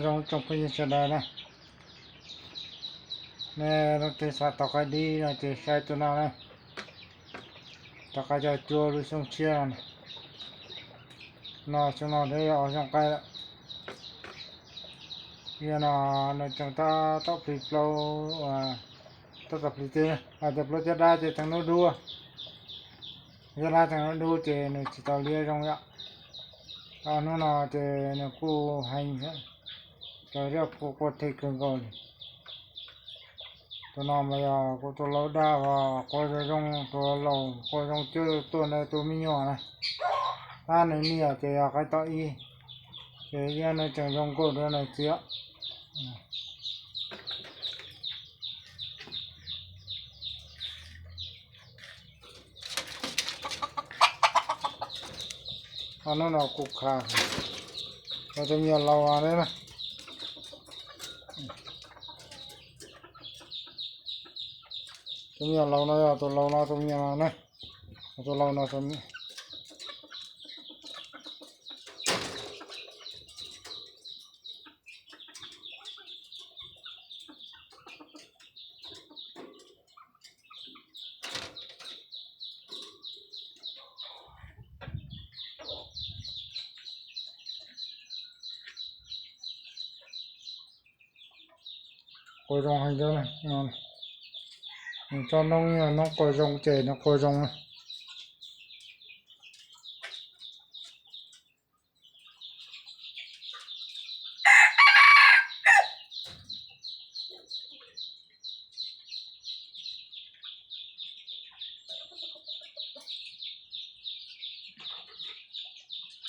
Zoo tsoom phooj ywg sawv daws na, nej leej twg xav tau qaib dib no ces saib tus no na, tau qaib coj cua lub xyoo tshiab no. No xyoo no thiab yog ob xyoo qaib lawm. Yog no nws tseem tab tom plig plaub, tab tom plig teb, cov plaub caj dab ces teev dub dub, caj dab teev dub dub ces nws tsis tau liab zoo yom. Ob hnub no ces nws kuj heev thiab, cov liaj kua quaj thej kawg nkaus li. Tus no mas yog kuv tus laus dab uas qua zoo zoo, tus laus qua zoo coj tuaj ntawm tus me nyuam na. Tab nws niam ces yog qaib tom ib, ces yog nws tseem zoo nkauj dua nws txiv. Ob hnub no kuv khav, tus me nyuam laus no, tus me nyuam laus no yog tus laus no tus me nyuam na, tus laus no tus me nyuam. Qua zoo heev thiab, nws tsob noob, noob qua zoo ces nws qua zoo na.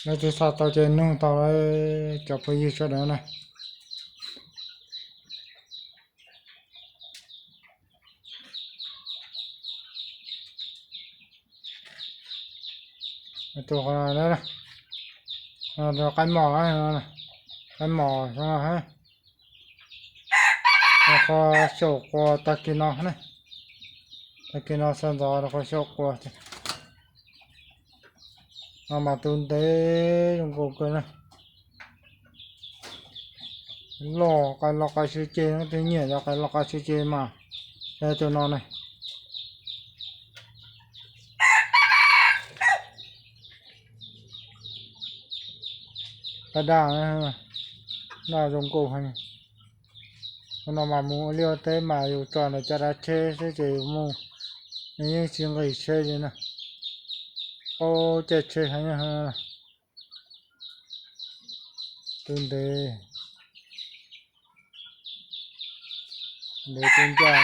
Leej twg xav tau ces nug tau, cov phooj ywg sawv daws na. Tus qaib mos, qaib mos, qhov xyaum quas tag kis no ne, tag kis no sawv ntxov rau qhov xyaum quas. No mas tus ntev zoo nkauj kawg na. Loj qais los qais sib ceg, leej twg nyiam cov qais los qais sib ceg mas saib tus no ne. Qaib daj, daj zoo nkauj heev. Hnub no mas mus ua liaj ua teb mas yus tso ntawm caj dab tsheb xwb ces yus mus, nws yeej tsis nqis tsheb li na. Qaub caij tsheb heev. Tus ntev, ntev tus ncaj.